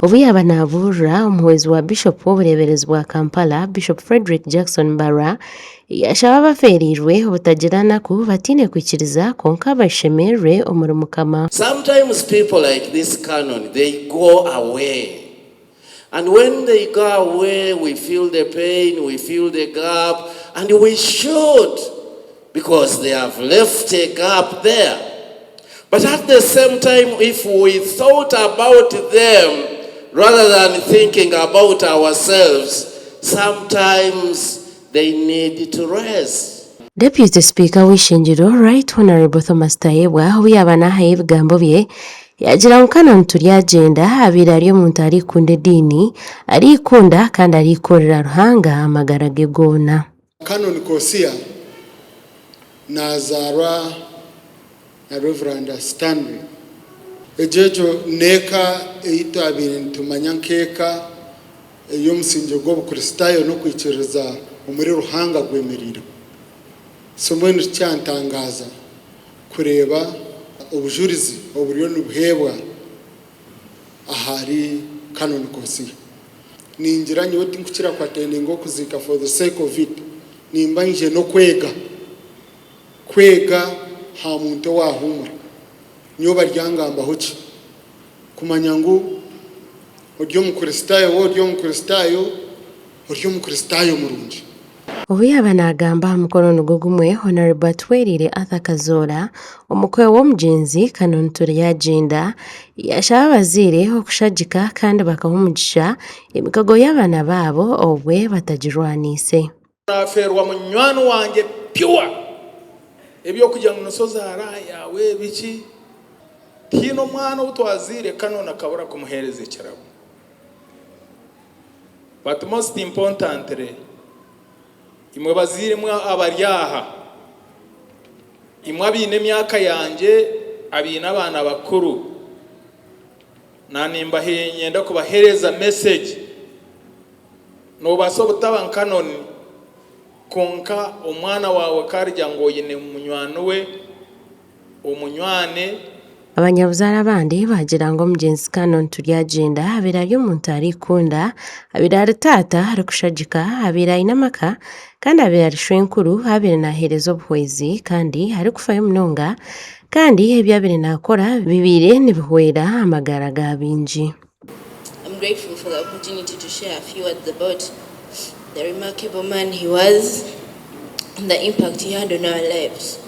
Obu yaaba naabuurira, omuhwezi wa Bishopu w'obureeberezi bwa Kampala, Bishop Fredrick Jackson Mbarwa, yaashaba abafeereirwe obutagira naku bataine kwikiriza kwonka bashemererwe omuri Mukama. Sometimes people like this canon they go away and when they go away we feel the pain, we feel the gap and we should because they have left a gap there. But at the same time if we thought about them rather than thinking about ourselves, sometimes they need to rest. Deputy Sipiika w'eishengyero Right Honourable Thomas Tayebwa obu yaaba naahayo ebigambo bye, yaagira ngu Canon Turyagyenda abaire ari omuntu arikukunda ediini, arikukunda kandi arikukorera Ruhanga amagara ge goona. Canon Kosia nazaarwa na Rev. Stanley. Egyo egyo n'eka ei twabaire nitumanya nk'eka ei omusingye gw'Obukristaayo n'okwikiririza omuri Ruhanga gwemereireho. So mbwenu tikyantangaaza kureeba obujurizi oburiyo nibuheebwa ahari Canon Kosia. Ningira nyowe tinkukira ku attendinga okuziika for the sake of it, nimba nyije n'okwega, kwega aha muntu owahuumura. Nyowe baryangambaho ki? Kumanya ngu ori Omukristaayo, waaba ori Omukristaayo, ori Omukristaayo murungi. Obu yaaba naagamba aha mukoro nigwo gumwe, Hon. Atuhwereire Arthur Kazoora, omukwe w'omugyenzi Canon Turyagyenda, yaashaba abazaire okushagika kandi bakaha omugisha emikago y'abaana baabo obwe batagirwaniise. Nafeerwa munywani wangye pure eby'okugira ngu niso zaara yaawe biki tihaine omwana ou twazaire Canon akabura kumuheereza ekirabo. But most importantly, imwe bazaire mwe abari aha, imwe abaine emyaka yangye, abaine abaana bakuru, na ninyenda kubaheereza message, nobaasa obutaba nka Canon, kwonka omwana waawe ku arigira ngu oine munywani we, omunywane. Abanyabuzaare abandi baagira ngu omugyenzi Canon Turyagyenda abaire ari omuntu arikukunda, abaire ari taata arikushagika, abaire aine amaka kandi abaire ari shwenkuru abaire naaheereza obuhwezi kandi arikufayo munonga kandi ebi abaire naakora bibaire nibihwera amagara ga baingi. I'm grateful for the opportunity to share a few words about the remarkable man he was and the impact he had on our lives.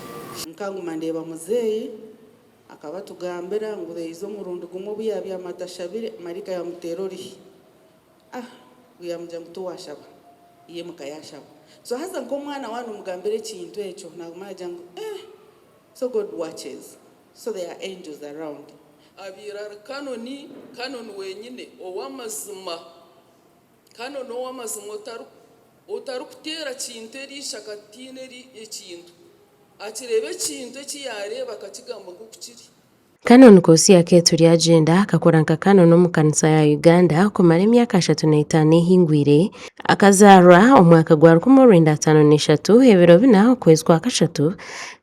Nkanguma ndeeba muzeeyi akaba atugambira ngu theize omurundi gumwe obu yabyama atashabire maraika yamuteera oruhi ah ngu yamugira ngu tiwashaba yemuka yashaba so haza nk'omwana waaba nomugambira ekintu ekyo naguma nagira ngu eh so God watches so there are angels around. Abaire ari Kanoni, Kanoni wenyine ow'amazima, Kanoni ow'amazima otarikuteera kintu eriisho akatiina ekintu, akireeba ekintu eki yaareeba akakigamba nk'oku kiri. Canon Kosia K. Turyagyenda akakora nka Canon omu kanisa ya Uganda kumara emyaka 35 ehingwire. Akazaarwa omwaka gwa 1953 ebiro bina okwezi kwa kashatu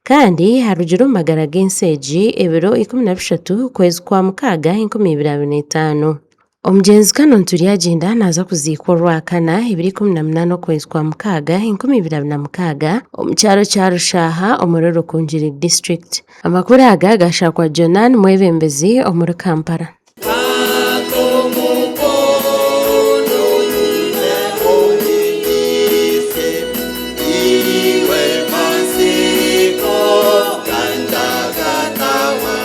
kandi arugire omu magara g'ensi egi ebiro 13 okwezi kwa mukaaga 2025. Omugyenzi Canon Turyagyenda naaza kuziikwa Orwakana ebiro 18 okwezi kwa mukaaga 2026 omu kyaro kya Rushaaha omuri Rukungiri District. Amakuru aga gashakwa Jonan Mwebembezi omuri Kampala.